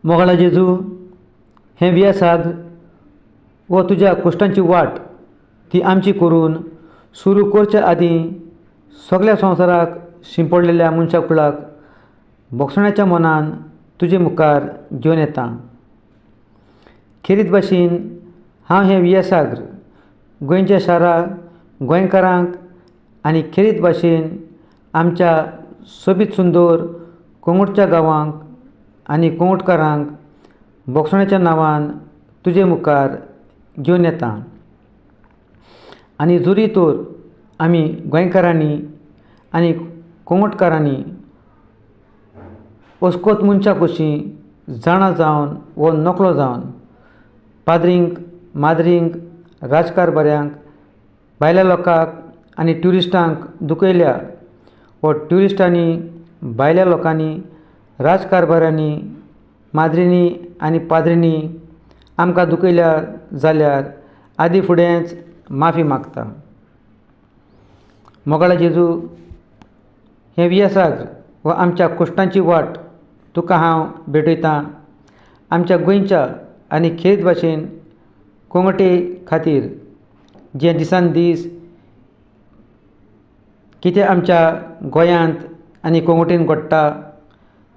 मोगाळा जेजू, हें वियासाद वो तुज्या कुश्टांची वाट ती आमची करून सुरू करचे आदीं सगल्या संवसाराक शिंपडलेल्या मनशा कुळाक भोगसण्याच्या मनान तुजे मुखार घेवन येता. खेरीत भाशेन हांव हें वियासाग्र गोंयच्या शारा गोंयकारांक आनी खेरीत भाशेन आमच्या सोबीत सुंदर कोंगुटच्या गांवांक आनी कोंगुटकारांक भोगसण्याच्या नांवान तुजे मुखार घेवन येता. आनी जरी तर आमी गोंयकारांनी आनी कोंगुटकारांनी अस्कोत मनशां कशीं जाणा जावन वो नकळो जावन पाद्रींक, माद्रींक, राजकारभाऱ्यांक, भायल्या लोकांक आनी ट्युरिस्टांक दुखयल्या वो ट्युरिस्टांनी, भायल्या लोकांनी, राजकारभाऱ्यांनी, माद्रिंनी आनी पाद्रिंनी आमकां दुखयल्या जाल्यार आदी फुडेंच माफी मागता. मोगाळा जेजू, हें वियासाक वा आमच्या कुश्टांची वाट तुका हांव भेटयतां. आमच्या गोंयच्या आनी खेरीत भाशेन कोंगटे खातीर जे दिसान दीस कितें आमच्या गोंयांत आनी कोंगटेन घडटा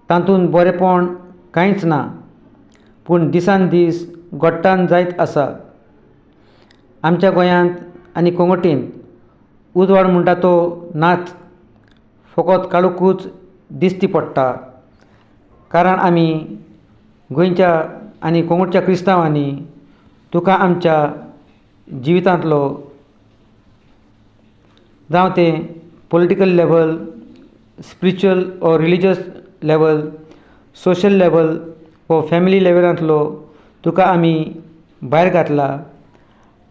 तातूंत बरेंपण कांयच ना, पूण दिसान दीस घट्टान जायत आसा. आमच्या गोंयांत आनी कोंगटीन उजवाड म्हणटा तो नाच, फकत काळोखूच दिश्टी पडटा. कारण आमी गोंयच्या आनी कोंगटच्या क्रिस्तांवांनी तुका आमच्या जिवितांतलो जावं तें political level, spiritual or religious level, social level वो फॅमिली लेवलांतलो तुका आमी भायर घातला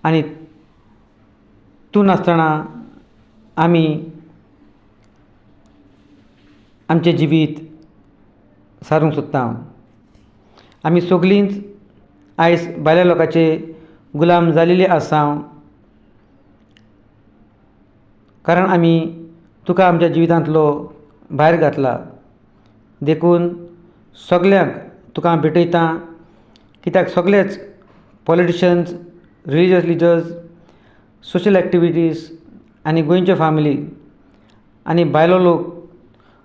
आनी तूं नासतना आमी आमचें जिवीत सारूंक सोदता. आमी सगलींच आयज भायल्या लोकांचे गुलाम जालेली आसा, कारण आमी तुका आमच्या जिवितांतलो भायर घातला. देखून सगल्यांक तुका हांव भेटयतां, कित्याक सगलेच politicians, religious leaders, social activities आनी गोंयच्यो फामिली आनी भायलो लोक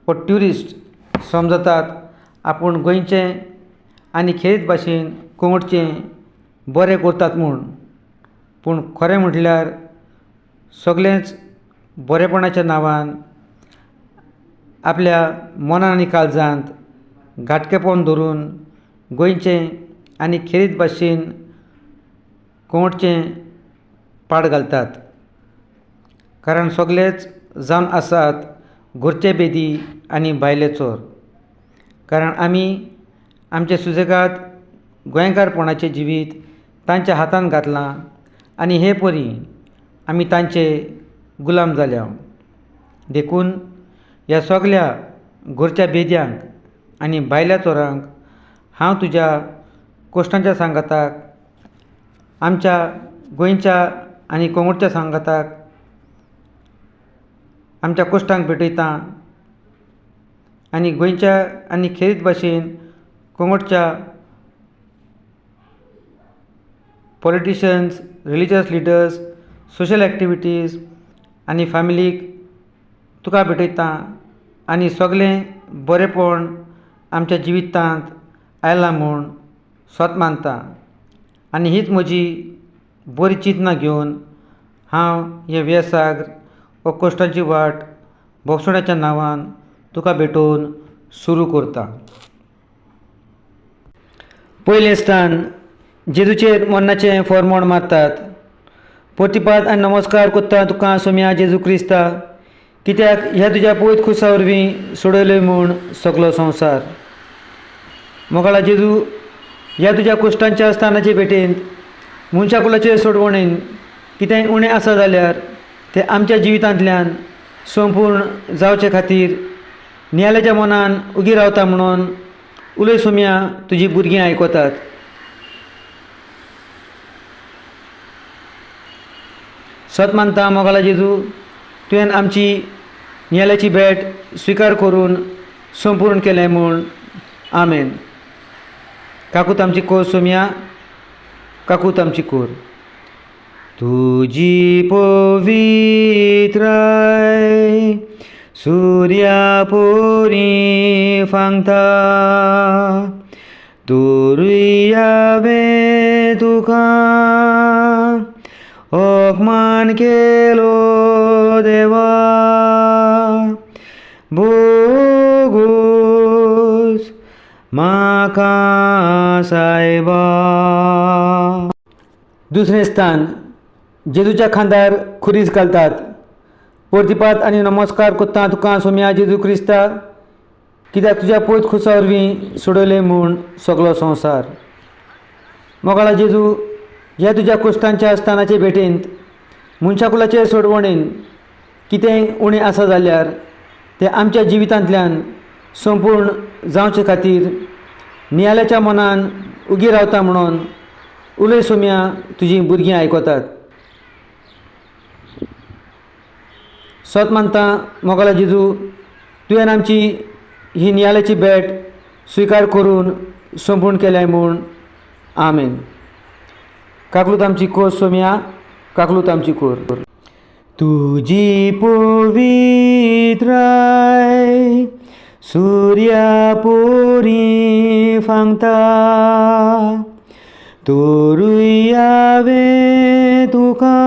वो ट्युरिस्ट समजतात आपूण गोंयचें आनी खेरीत भाशेन कोंगटचें बरें करतात म्हूण, पूण खरें म्हटल्यार सगलेंच बरेपणाच्या नांवान आपल्या मनान आनी काळजांत घाटकेपण धरून गोंयचें आनी खेरीत भाशेन कोंगटचें पाड घालतात. कारण सगलेच जावन आसात घरचे बेदी आनी भायले चोर. कारण आमी आमचे सुसेगाद गोंयकारपणाचें जिवीत तांच्या हातान घातलां आनी हे परी आमी तांचे गुलाम जाल्या. देखून ह्या सगल्या घरच्या बेद्यांक आनी भायल्या चोरांक हांव तुज्या कोश्टांच्या सांगाताक, आमच्या गोंयच्या आनी कोंगटच्या सांगाताक आमच्या कोश्टांक भेटयतां आनी गोंयच्या आनी खेरीत भाशेन कोंगटच्या politicians, religious leaders, social activities आनी फॅमिलीक तुका भेटयतां आनी सगलें बरेंपण आमच्या जिवितांत आयलां म्हूण सत मानता. आनी हीच म्हजी बरी चिंतनां घेवन हांव हे वेसाग्र वो कश्टांची वाट भोगसण्याच्या नांवान तुका भेटोवन सुरू करता. पयलें स्थान जेजूचेर मरणाचें फॉर्मोण मारतात. प्रतिपाद आनी नमस्कार करता तुका सोम्या जेजू क्रिस्ता, कित्याक ह्या तुज्या पवित्र खुर्सा वरवीं सोडयले म्हूण सगलो संवसार. मोगाळा जेजू, ह्या तुज्या कुश्टांच्या स्थानाचे भेटेंत मनशा कुलाचे सोडवणेन कितेंय उणें आसा जाल्यार तें आमच्या जिवितांतल्यान संपूर्ण जावचे खातीर न्यायालयाच्या मनान उगी रावता म्हणून उलय सोम्या, तुजी भुरगीं आयकतात. सत मानता मोगाळा जेजू, तुवें आमची न्यायालयाची भेट स्विकार करून संपूर्ण केलें म्हूण. आमेन. काकूत आमची कोर सोमया, काकूत आमची कोर. तुजी पवित्राय सुर्या पोरी फांगता, तोरूय हांवें तुका अपमान केलो देवा, भोगोस म्हाका सायबा. दुसरें स्थान, जेजूच्या खांदार खुरीस घालतात. पोर्तिपात आनी नमस्कार कोत्ता तुका सोमया जेजू क्रिस्ता, कित्याक तुज्या पयत खुर्सा वरवीं सोडयलें म्हूण सगलो संवसार. मोगाळा जेजू, ह्या तुज्या कुश्टांच्या स्थानाचे भेटेंत मनशाकुलाचे सोडवणेन कितेंय उणें आसा जाल्यार तें आमच्या जिवितांतल्यान संपूर्ण जावचे खातीर नियाळाच्या मनान उगी रावता म्हणून उलय सोमया, तुजीं भुरगीं आयकतात. सत मानता मोगाळा जेजू, तुवें आमची ही नियाळाची भेट स्विकार करून संपूर्ण केल्याय म्हूण आमेन. काकलूत आमची कोर सोमया, काकलूत आमची कोर. तुजी पवित्राय सुर्या पोरी फांगता, तोरूय हांवें तुका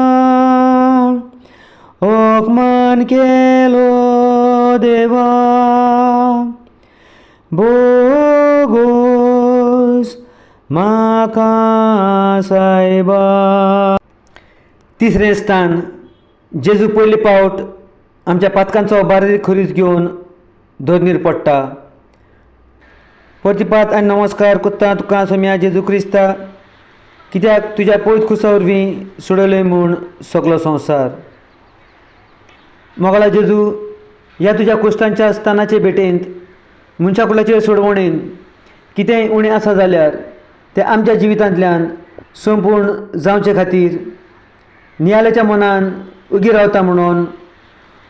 अपमान केलो देवा, भोगोस म्हाका सायबा. तिसरें स्थान, जेजू पयले पावट आमच्या पातकांचो बारीक खुरीस घेवन धरणीर पडटा. प्रतिपात आनी नमस्कार कोत्ता तुका सोमया जेजू क्रिस्ता, कित्याक तुज्या पयत खुर्सा वरवीं सोडयलें म्हूण सगलो संवसार. मोगाळा जेजू, ह्या तुज्या कुश्टांच्या स्थानाचे भेटेंत मनशाकुलाचे सोडवणेन कितेंय उणें आसा जाल्यार तें आमच्या जिवितांतल्यान संपूर्ण जावचे खातीर नियाळाच्या मनान उगी रावता म्हणून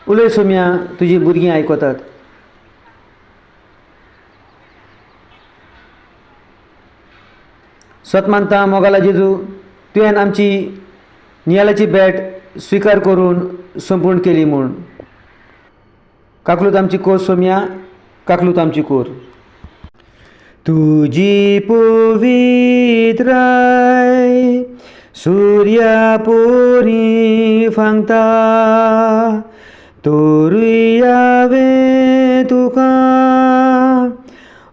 उलय सोमया, तुजीं भुरगीं आयकतात. सत मानता मोगाळा जेजू, तुवें आमची नियाळाची भेट स्विकार करून संपूर्ण केली म्हूण. काकलूत आमची कोर सोमया, काकलूत आमची कोर. तुजी पवित्राय सुर्या पोरी फांगता, तोरूय हांवें तुका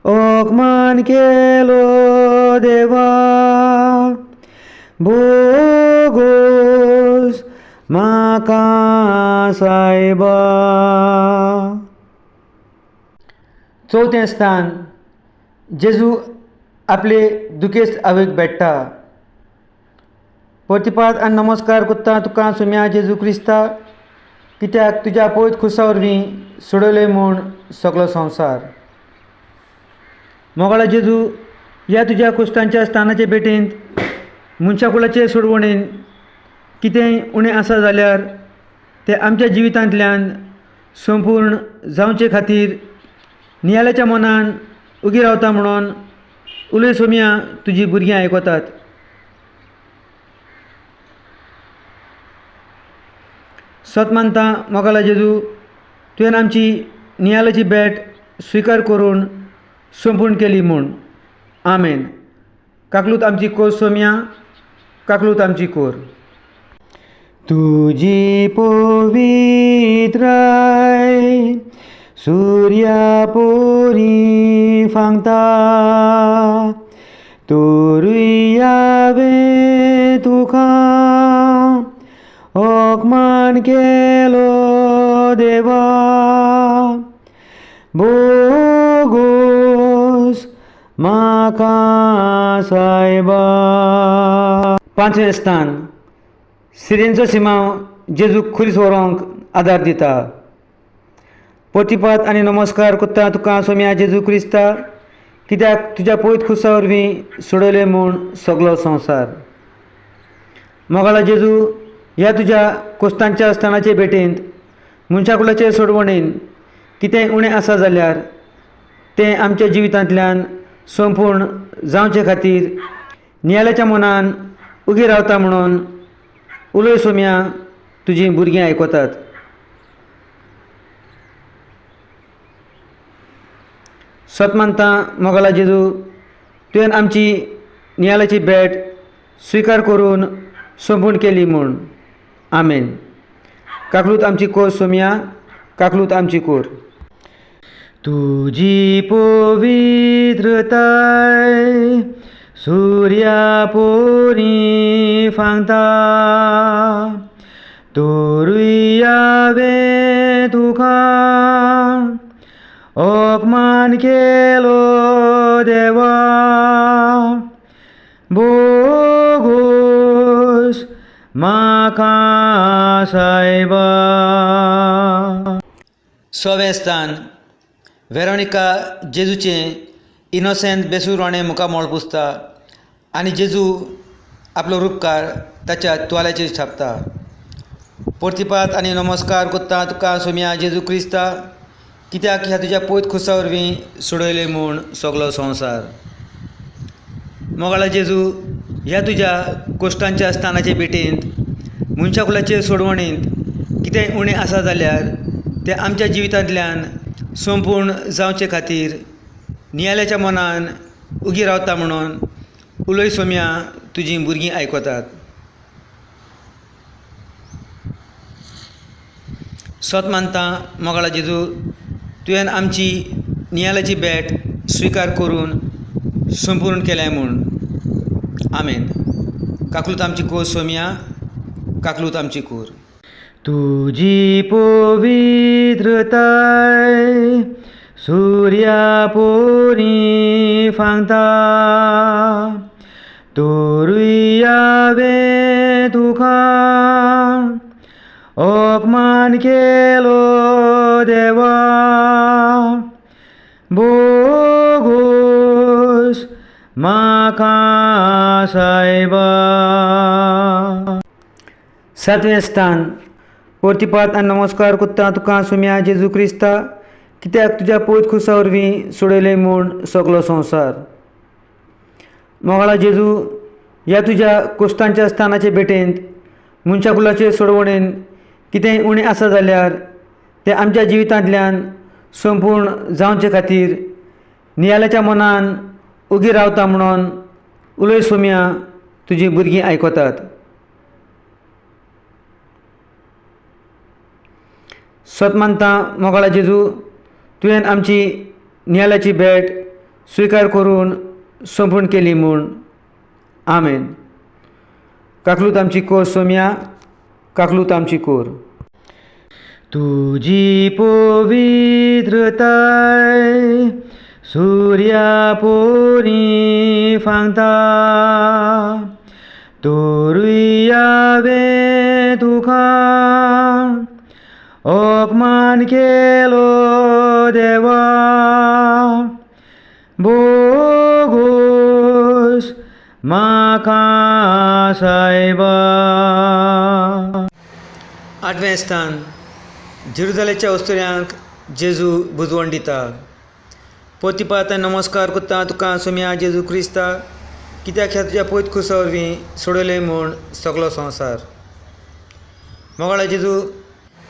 अपमान केलो देवा, भोगोस म्हाका सायबा. चवथें स्थान, जेजू आपले दुखेस्त आवयक भेट्टा. प्रतिपाद आनी नमस्कार कोत्ता तुका सोमया जेजू क्रिस्ता, कित्याक तुज्या पयत खुर्सा वरवीं सोडयलें म्हूण सगलो संवसार. मोगाळा जेजू, ह्या तुज्या कुश्टांच्या स्थानाचे भेटेंत मनशाकुलाचे सोडवणेन कितेंय उणें आसा जाल्यार तें आमच्या जिवितांतल्यान संपूर्ण जावचे खातीर नियाळाच्या मनान उगी रावता म्हणून उलय सोमया, तुजीं भुरगीं आयकतात. सत मानता मोगाळा जेजू, तुवें आमची नियाळाची भेट स्विकार करून संपूर्ण केली म्हूण आमेन. काकलूत आमची कोर सोमया, काकलूत आमची कोर. तुजी पवित्राय सुर्या पोरी फांगता, तोरूय हांवें तुका अपमान केलो देवा, भोगोस म्हाका सायबा. पांचवें स्थान, सिरेंचो सिमांव जेजूक खुरीस व्हरूंक आदार दिता. प्रतिपाद आनी नमस्कार कोत्ता तुका सोमया जेजू क्रिस्ता, कित्याक तुज्या पयत खुर्सा वरवीं सोडयलें म्हूण सगलो संवसार. मोगाळा जेजू, ह्या तुज्या कोस्तांच्या स्थानाचे भेटेंत मनशाकुलाचे सोडवणेन कितेंय उणें आसा जाल्यार तें आमच्या जिवितांतल्यान संपूर्ण जावचे खातीर नियाळाच्या मनान उगी रावता म्हणून उलय सोम्या, तुजीं भुरगीं आयकतात. सत मानता मोगाला जेजू, तुवें आमची नियाळाची भेट स्विकार करून संपूर्ण केली म्हूण आमेन. काकलूत आमची कोर सोम्या, काकलूत आमची कोर. तुजी पवित्रताय सुर्या पोरी फांगता, तोरूय हांवें तुका अपमान केलो देवा, बोगोस म्हाका सायबा. सवें स्थान वेरोनिका जेजूचें इनोसेंत बेसूर मुखामळ पुसता आनी जेजू आपलो रुपकार ताच्या तुवाल्याचेर छापता. पोर्तिपाद आनी नमस्कार कोत्ता तुका सोम्या जेजू क्रिस्ता, कित्याक ह्या तुज्या पयत खुर्सा वरवीं सोडयलें म्हूण सगलो संवसार. मोगाळा जेजू, ह्या तुज्या कोश्टांच्या स्थानाचे भेटेंत मनशा कुलाचे सोडवणेंत कितेंय उणें आसा जाल्यार तें आमच्या जिवितांतल्यान संपूर्ण जावचे खातीर नियाळाच्या मनान उगी रावता म्हणून उलय सोम्या, तुजीं भुरगीं आयकतात. सत मानता मोगाळा जेजू, तुवें आमची नियाळाची भेट स्विकार करून संपूर्ण केल्या म्हूण आमेन. काकलूत आमची कोर सोम्या, काकलूत आमची कोर. तुजी पवित्रताय सुर्या पोरी फांगता, तोरूय हांवें तुका अपमान केलो देवा, बोगोस म्हाका सायबा. सातवें स्थान पोर्तिपाद आनी नमस्कार कोत्ता तुका सोम्या जेजू क्रिस्ता, कित्याक तुज्या पयत खुर्सा वरवीं सोडयलें म्हूण सगलो संवसार. मोगाळा जेजू, ह्या तुज्या कोश्टांच्या स्थानाचे भेटेंत मनशा कुलाचे सोडवणेन कितेंय उणें आसा जाल्यार तें आमच्या जिवितांतल्यान संपूर्ण जावचे खातीर नियाळाच्या मनान उगी रावता म्हणून उलय सोम्या, तुजीं भुरगीं आयकतात. सत मानता मोगाळा जेजू, तुवें आमची नियाळाची भेट स्विकार करून संपूर्ण केली म्हूण आमेन. काकलूत आमची कोर सोम्या, काकलूत आमची कोर. तुजी पवित्रताय सुर्या पोरी फांगता, तोरूय हांवें तुका अपमान केलो देवा, बोगोस म्हाका सायबा. आठवें स्थान जेरुजालेच्या अस्तुऱ्यांक जेजू बुजवण दिता. पोर्तिपाद आनी नमस्कार कोत्ता तुका सोम्या जेजू क्रिस्ता, कित्याक ह्या तुज्या पयत खुर्सा वरवीं सोडयलें म्हूण सगलो संवसार. मोगाळा जेजू,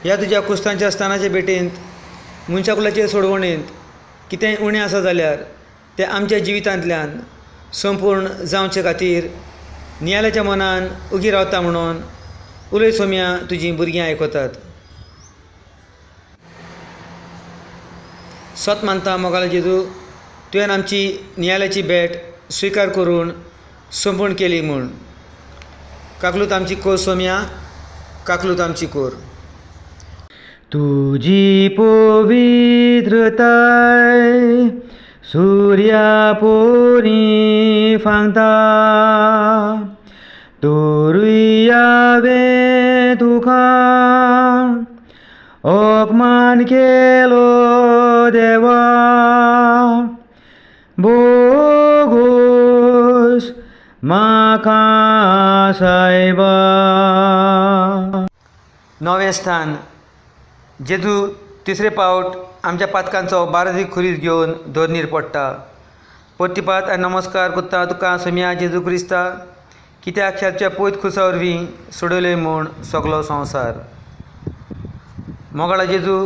ह्या तुज्या कुस्तांच्या स्थानाचे भेटेंत मनशा कुलाचे सोडवणेंत कितेंय उणें आसा जाल्यार तें आमच्या जिवितांतल्यान संपूर्ण जावचे खातीर नियाळाच्या मनान उगी रावता म्हणून उलय सोम्या, तुजीं भुरगीं आयकतात. सत मानता मोगाळ जेजू, तुवें आमची नियाळाची भेट स्विकार करून संपूर्ण केली म्हूण. काकलूत आमची कोर सोम्या, काकलूत आमची कोर. तुजी पवित्रताय सुर्या पोरी फांगता, तोरूय हांवें तुका अपमान केलो देवा, बोगोस म्हाका सायबा. णवें स्थान जेजू तिसरे पावट आमच्या पातकांचो बारदीक खुरीस घेवन धरणीर पडटा. पोर्तिपाद आनी नमस्कार कोत्ता तुका सोमया जेजू क्रिस्ता, कित्याक ह्या पयत खुर्सा वरवीं सोडयले म्हूण सगलो संवसार. मोगाळा जेजू,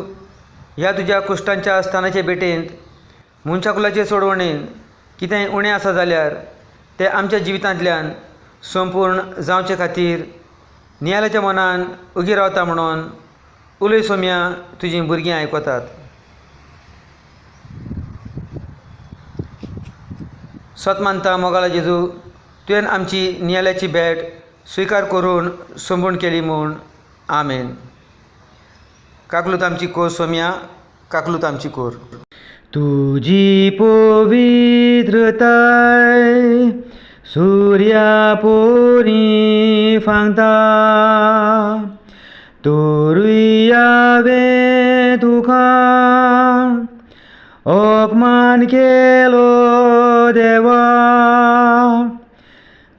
ह्या तुज्या कुश्टांच्या स्थानाचे भेटेंत मनशाकुलाचे सोडवणेन कितेंय उणें आसा जाल्यार तें आमच्या जिवितांतल्यान संपूर्ण जावचे खातीर नियालाच्या मनान उगी रावता म्हणून उलय सोमया, तुजीं भुरगीं आयकतात. सत मानता मोगाळा जेजू, तुवें आमची नियालाची भेट स्विकार करून संपूर्ण केली म्हूण आमेन. काकलूत आमची कोर सोमया, काकलूत आमची कोर. तुजी पवित्रताय सुर्या पोरी फांगता, तोरूय हांवें तुका अपमान केलो देवा,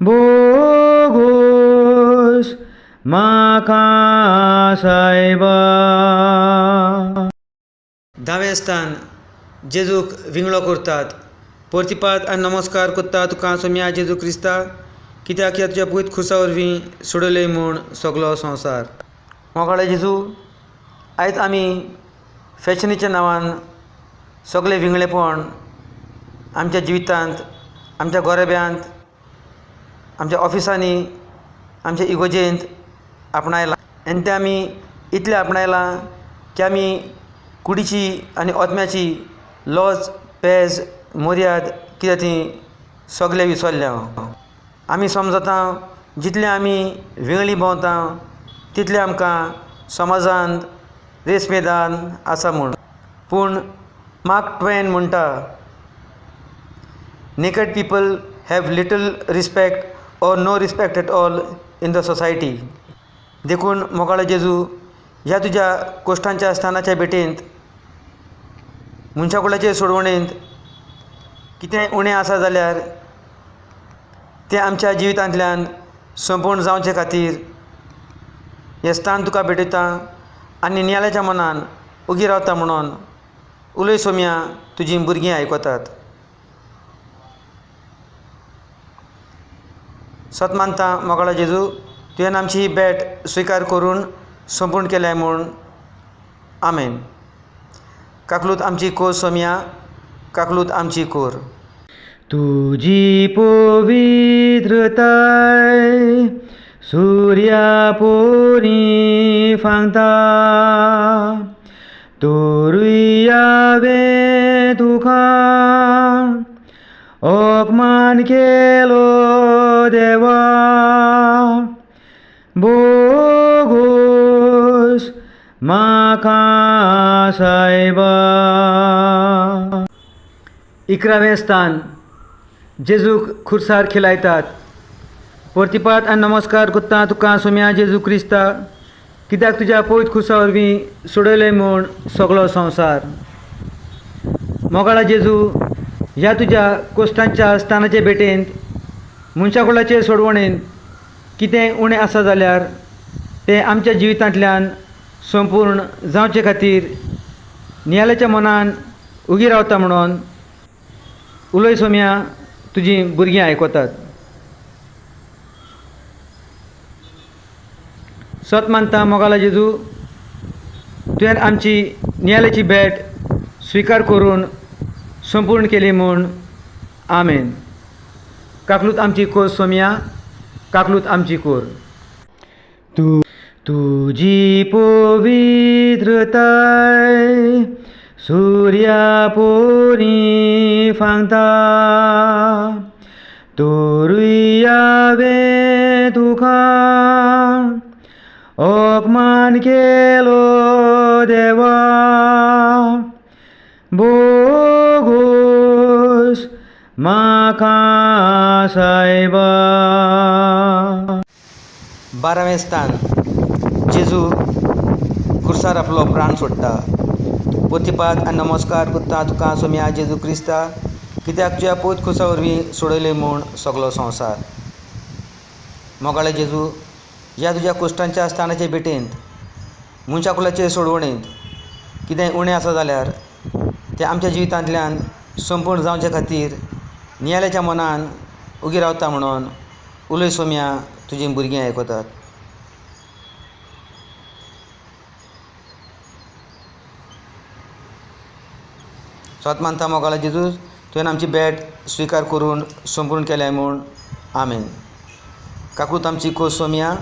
बोगोस म्हाका सायबा. धावें स्थान जेजूक विंगळो करतात. पोर्तिपाद आनी नमस्कार कोत्ता तुका सोमया जेजू क्रिस्ता, कित्याक ह्या तुज्या पवित्र खुर्सा वरवीं सोडयले म्हूण सगलो संवसार. मोगाळे जेजू, आयज आमी फॅशनीच्या नांवान सगलें विंगळेपण आमच्या जिवितांत, आमच्या गोरेब्यांत, आमच्या ऑफिसांनी, आमच्या इगोजेंत आपणायलां. आनी तें आमी इतलें आपणायलां की आमी कुडीची आनी ओतम्याची लॉज पेज मर्याद कितें ती सगलें विसरल्या. आमी समजता जितलें आमी वेगळीं भोंवता तितलें आमकां समाजांत रेस्पेदान आसा म्हूण. पूण मार्क ट्वेन म्हणटा, naked people have little respect or no respect at all in the society. देखून मोगाळे जेजू, ह्या तुज्या कोश्टांच्या स्थानाच्या भेटेंत मनशाकुलाचे सोडवणेंत कितेंय उणें आसा जाल्यार तें आमच्या जिवितांतल्यान संपूर्ण जावचे खातीर हें स्थान तुका भेटयता आनी नियाळाच्या मनान उगी रावता म्हणून उलय सोमया, तुजीं भुरगीं आयकतात. सत मानता मोगाळा जेजू, तुवें आमची ही भेट स्विकार करून संपूर्ण केल्या म्हूण आमेन. काकलूत आमची कोर सोमया, काकलूत आमची कोर. तुजी पवित्रताय सुर्या पोरी फांगता, तोरूय हांवें तुका अपमान केलो देवा, बोगोस म्हाका सायबा. इकरावें स्थान जेजूक खुर्सार खिलायतात. पोर्तिपाद आनी नमस्कार कोत्ता तुका सोमया जेजू क्रिस्ता, कित्याक तुज्या पवित्र खुर्सा वरवीं सोडयलें म्हूण सगलो संवसार. मोगाळा जेजू, ह्या तुज्या कोश्टांच्या स्थानाचे भेटेंत मनशाकुलाचे सोडवणेंत कितेंय उणें आसा जाल्यार तें आमच्या जिवितांतल्यान संपूर्ण जावचे खातीर नियालाच्या मनान उगी रावता म्हणून उलय सोमया, तुजीं भुरगीं आयकतात. सत मानता मोगाला जेजू, तुवें आमची नियालाची भेट स्विकार करून संपूर्ण केली म्हूण आमेन. काकलूत आमची कोर सोमया, काकलूत आमची कोर. तुजी पवित्रताय सुर्या पोरी फांगता, तोरूय हांवें तुका अपमान केलो देवा, बोगोस म्हाका सायबा. बारावें स्थान जेजू खुर्सार आपलो प्राण सोडटा. पोर्तिपाद आनी नमस्कार कोत्ता तुका सोमया जेजू क्रिस्ता, कित्याक तुज्या पवित्र खुर्सा वरवीं सोडयलें म्हूण सगलो संवसार. मोगाळे जेजू, ह्या तुज्या कुश्टांच्या स्थानाचे भेटेंत मनशाकुलाचे सोडवणेंत कितेंय उणें आसा जाल्यार तें आमच्या जिवितांतल्यान संपूर्ण जावचे खातीर नियाळ्याच्या मनान उगी रावता म्हणून उलय सोम्या, तुजीं भुरगीं आयकतात. स्वत मानता मोगाळा जेजूस, तुवें आमची भेट स्विकार करून संपूर्ण केल्या म्हूण आमेन. काकूत आमची कोर सोम्या,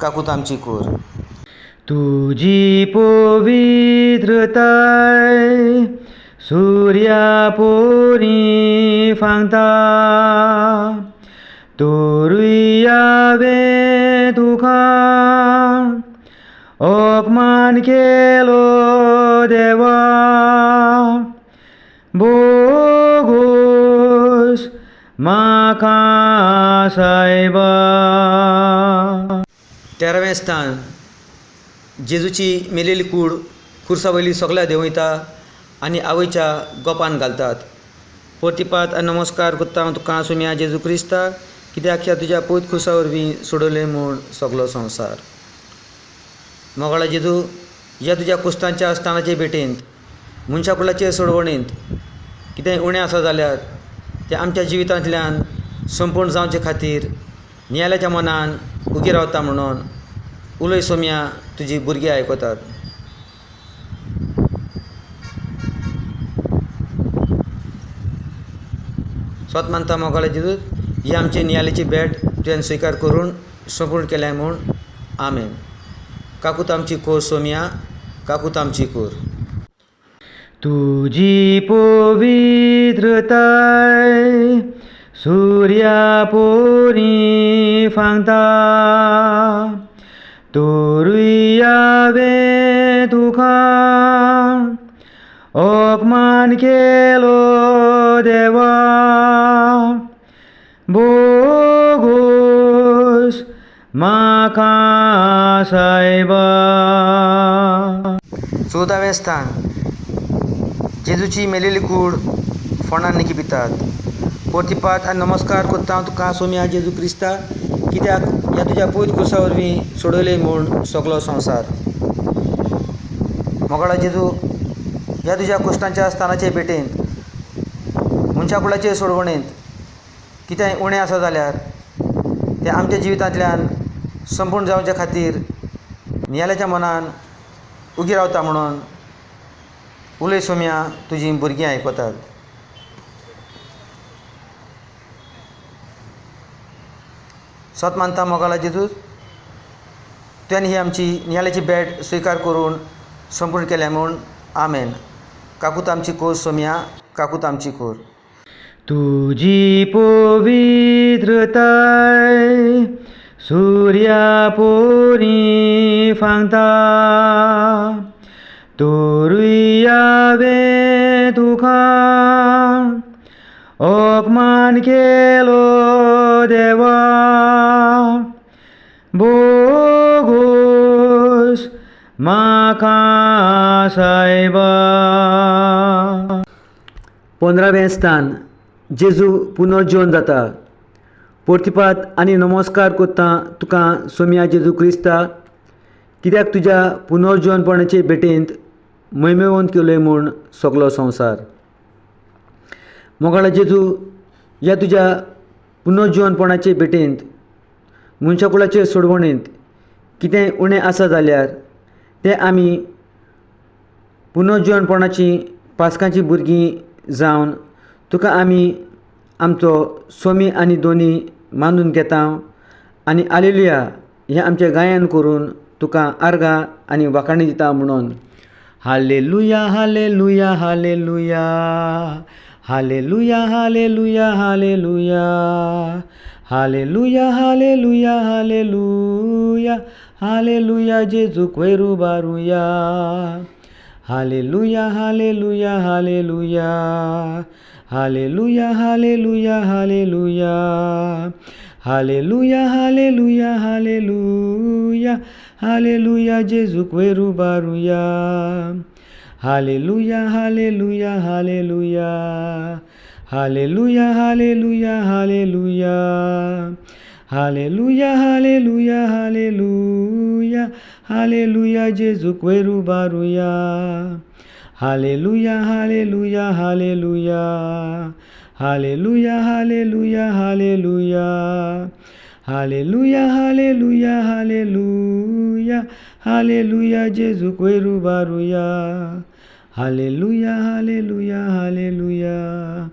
काकूत आमची कोर. तुजी पवित्रताय सुर्या पोरी फांगता, तोरूय हांवें तुका अपमान केलो देवा, बोगोस म्हाका सायबा. तेरावें स्थान, जेजूची मेलेली कूड खुर्सा वयली सगळ्या देंवयता आनी आवयच्या गोपान घालतात. पोर्तिपात आनी नमस्कार करता हांव तुका सोम्या जेजू क्रिस्ता, कित्याक ह्या तुज्या पवित्र खुर्सा वरवीं सोडयलें म्हूण सगलो संवसार. मोगाळा जेजू, ह्या तुज्या कुस्तांच्या स्थानाचे भेटेंत मनशा कुळाचे सोडवणेंत कितेंय उणें आसा जाल्यार तें आमच्या जिवितांतल्यान संपूर्ण जावचे खातीर नियाळ्याच्या मनान उगी रावता म्हणून उलय सोम्या, तुजी भुरगीं आयकतात. स्वत मानता मोगाळे जेजू, ही आमची नियाळीची भेट तुवें स्विकार करून संपूर्ण केल्या म्हूण आमेन. काकूत आमची कोर सोम्या, काकूत आमची कोर. तुजी पवित्रताय सुर्या पोरी फांगता, तोरूय हांवें तुका अपमान केलो देवा, बोगोस म्हाका सायबा. चवदावें स्थान, जेजूची मेलेली कूड फोंडान निकिपितात. पोर्तिपात आनी नमस्कार करता हांव तुका सोम्या जेजू क्रिस्ता, कित्याक ह्या तुज्या पवित्र खुर्सा वरवीं सोडयलें म्हूण सगलो संवसार. मोगाळा जेजू, ह्या तुज्या कुश्टांच्या स्थानाचे भेटेंत मनशा कुळाचे सोडवणेंत कितेंय उणें आसा जाल्यार तें आमच्या जिवितांतल्यान संपूर्ण जावचे खातीर नियाळ्याच्या मनान उगी रावता म्हणून उलय सोम्या, तुजीं भुरगीं आयकतात. सत मानता मोगाळा जेजूस, तुवें ही आमची नियाळाची भेट स्विकार करून संपूर्ण केल्या म्हूण आमेन. काकूत आमची कोर सोम्या, काकूत आमची कोर. तुजी पवित्रताय सुर्या पोरी फांगता, तोरूय हांवें तुका अपमान केलो देवा, बोगोस म्हाका सायबा. 15वें स्थान, जेजू पुनर्जीवन जाता. पोर्तिपात आनी नमस्कार करता तुका सोम्या जेजू क्रिस्ता, कित्याक तुज्या पुनर्जीवनपणाचे भेटेंत मैमेवंत केलय म्हूण सगलो संवसार. मोगाळा जेजू, ह्या तुज्या पुनर्जीवनपणाचे भेटेंत मनशा कुळाचे सोडवणेंत कितेंय उणें आसा जाल्यार तें आमी पुनर्जीवनपणाची पास्कांची भुरगीं जावन तुका आमी आमचो सोमी आनी दोनी मानून घेता आनी आलेलुया हें आमचें गायन करून तुका आर्गां आनी वाखाणी दिता म्हणून. Hallelujah hallelujah hallelujah hallelujah hallelujah hallelujah hallelujah hallelujah hallelujah hallelujah जेजूक वयर उबारुया. Hallelujah hallelujah hallelujah hallelujah hallelujah hallelujah hallelujah hallelujah hallelujah hallelujah जेजूक वयर उबारुया. Hallelujah hallelujah hallelujah hallelujah hallelujah hallelujah hallelujah hallelujah hallelujah hallelujah जेजूक वयर उबारुया. Hallelujah hallelujah hallelujah Hallelujah hallelujah hallelujah hallelujah hallelujah hallelujah hallelujah जेजूक वयर उबारुया. Hallelujah hallelujah hallelujah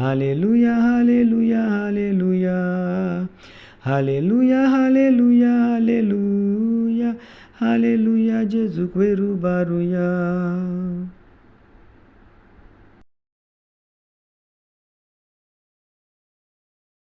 hallelujah hallelujah hallelujah hallelujah hallelujah hallelujah hallelujah जेजूक वयर उबारुया.